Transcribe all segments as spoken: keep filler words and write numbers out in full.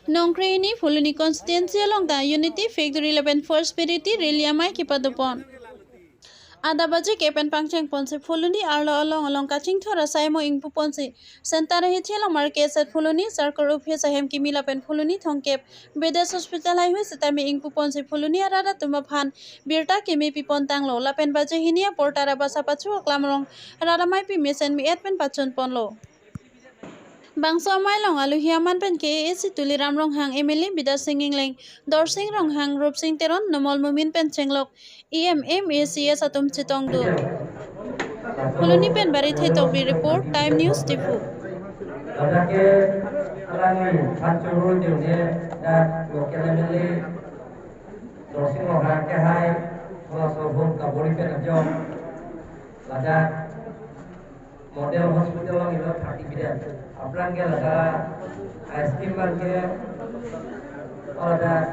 Nongkrehini Phuloni constituency along ta Unity Factory lapen First Purity Rally amei kepadopon. Adap ajik epen pangcheng ponsi Phuloni arlo along along kachingthur asai mo ingpu ponsi Center ahithi along market set Phuloni Circle Office ahem kimi lapen Phuloni thongkep Baptist Hospital haihui sitame ingpu ponsi Phuloni arat atum aphan birta kimi pipon tanglo lapen baje hini apor tara basa pachu aklam rong rat ameipi mesen me-et pen pachun ponlo. Bangso amei along alohi aman pen K A A C Tuliram Ronghang, M L A Bidya Sing Engleng, Dorsing Ronghang, Rupsing Teron, Numal Momin pen chenglok E M, M A C S atum chetongdun. Phuloni pen Barithe Tokbi report, Time News Diphu. Ladak ke alangli phan choro jongsi dak local M L A Dorsing Ronghang kehai, laso home kabori pen ajok ladak Model Hospital along ilo thirty bed. Aphrang ke ladak, eh, scheme abang ke, oh, ladak,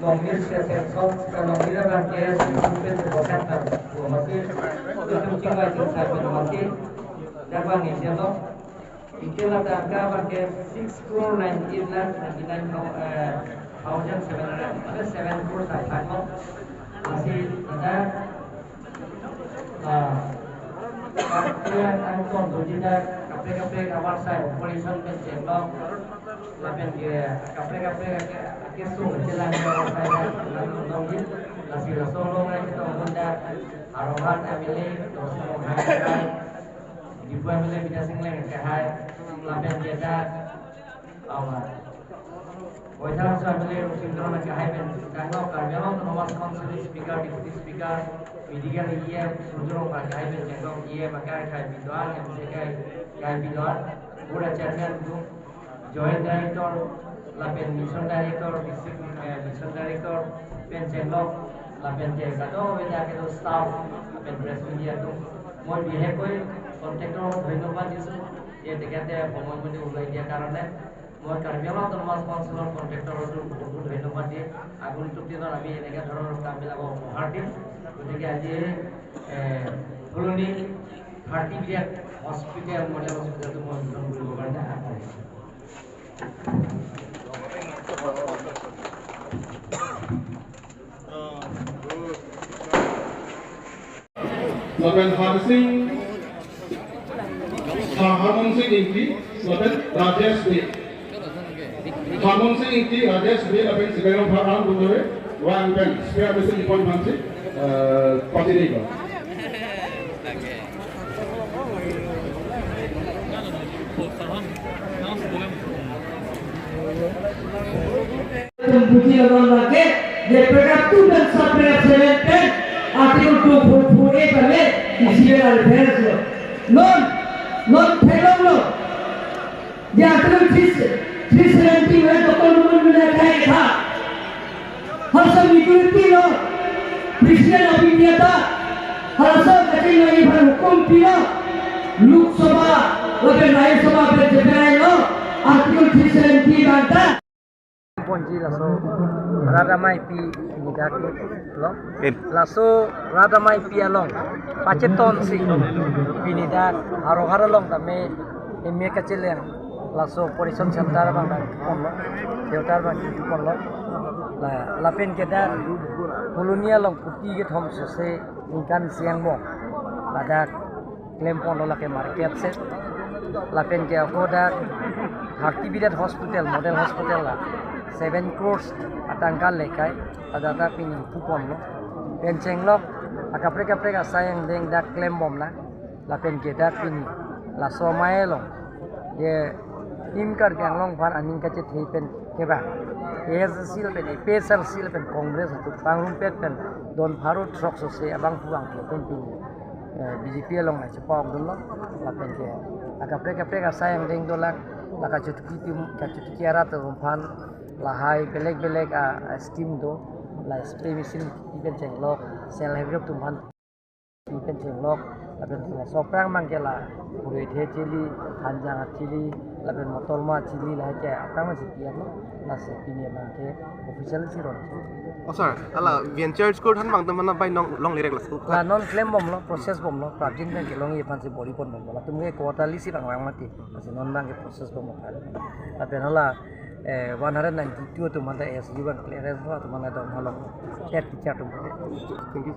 nongmir ke section, ke nongmir abang ke, scheme pen ke bokat abang, oh, mati, itu chingvai chingvai pen mati, dak abang ini lo, itu ladak angka abang ke six crore ninety lakh ninety nine thou-, eh, thousand seven hundred, ada seven crore tak tak lo, masih ada Ah, kaprek angkon dojida kaprek kaprek abar sai operation pen chenglok lapen ke kaprek kaprek ake ake sung chelang ke abar sai nang nongji lasi laso along ai chetong bunda Howraghat M L A Dorsing Ronghang kehai, Diphu M L A Bidya Sing Engleng kehai lapen ke dak Awa. Boithang so M L A Rupsing Teron kehai pen tanglo Karbi Anglong Autonomous Council Speaker, Deputy Speaker, Medical E M, Surjya Rongphar kehai pen chenglok E M akai kehai biduan, M C kehai, kehai biduan, Board Chairman atum, Joint Director, lapen Mission Director, District, eh, Mission Director, pen chenglok, lapen ke kadokave dak kedo staff, lapen press media atum. Moi bihek koi contractor dhonyobad diso, je tekhete সময় মতে ওলাই দিয়া কাৰণে। মই কাৰ্বি আংলং অট'নমাছ কাউন্সিলৰ কণ্ট্ৰেক্টৰকো বহুত বহুত ধন্যবাদ দিম। আগন্তুক দিনত আমি এনেকে ধৰণৰ কামবিলাকক উপহাৰ দিম। গতিকে আজি, এ, ফুলনি থাৰ্টি বেড হস্পিটেল, মডেল হস্পিটেলটো মই উদ্বোধন কৰিবৰ কাৰণে আগবাঢ়িছোঁ। Lapen Harsing, Ha-, Harmonsing Ingti, lapen Rajesh Bey. Harmonsing Ingti, Rajesh Bey, lapen Sigayon Pharan Bundore, Rang Pen, Spear Machine Point Hansi, eh, Pachini ko. Tum buji abang lake, je paragraph two pen sub paragraph seven pen, Article two four four A pen le, isi pen reference lo. Non, non theklonglo. Je Article three, three seventy pen doktor mun mun akai tha. Halaso majority lo, President of India ta, halaso kachingvai aphan hukum pilo, Lok Sabha, lapen Rajya Sabha pen cheperai lo, Article three seventy abang ta. Ponji laso rat ameipi pini dak lo. Em. Laso rat ameipi along pachetonsi pini dak Howraghat along tame M A kacheleng laso operation center abang dak ponlo, theater abang ponlo. La, lapen ke dak Phuloni along kuti kethom sose ningkan isi angbong ladak klem ponlo, lake market set. Lapen ke ako dak thirty bedded hospital, model hospital la seven crores atangka lekai, ladak ta pini ingpu ponlo. Pen chenglok akaprek kaprek asai angdeng dak klem bomlang. Lapen ke dak pini laso amei along, je Team Karbi Anglong aphan aning kachethe pen kevang A S D C lapen A P H L C lapen Congress atum pangrumpet pen don pharo throk sose abang puang ke atum pini, eh, B J P along nangchepok dunlo. Lapen ke akaprek kaprek asai angdeng dolang, la kachotiki atum, kachotiki arat atum aphan lahai belek belek a, a scheme do, la spray machine pen chenglok, self help group atum aphan pen chenglok, lapen laso aphrang abang ke la Phurethe chili, Hanjang chili, lapen Motorma chili, lahai ke aphrang si pian lo, lasi pini abang ke official si ron. Oh, sir, hala venture school han abang teman bai nong longle rek laso. La non klem bomlo, process bomlo, prapjin abang ke longji aphan si bori pon bomlo. Latum ke quarterly si vang vang mati. Lasi non abang ke process bomlo. Lapen hala Eh, one hundred ninety-two atum anta S G one clearance atum anta dong halong head teacher atum. Thank you.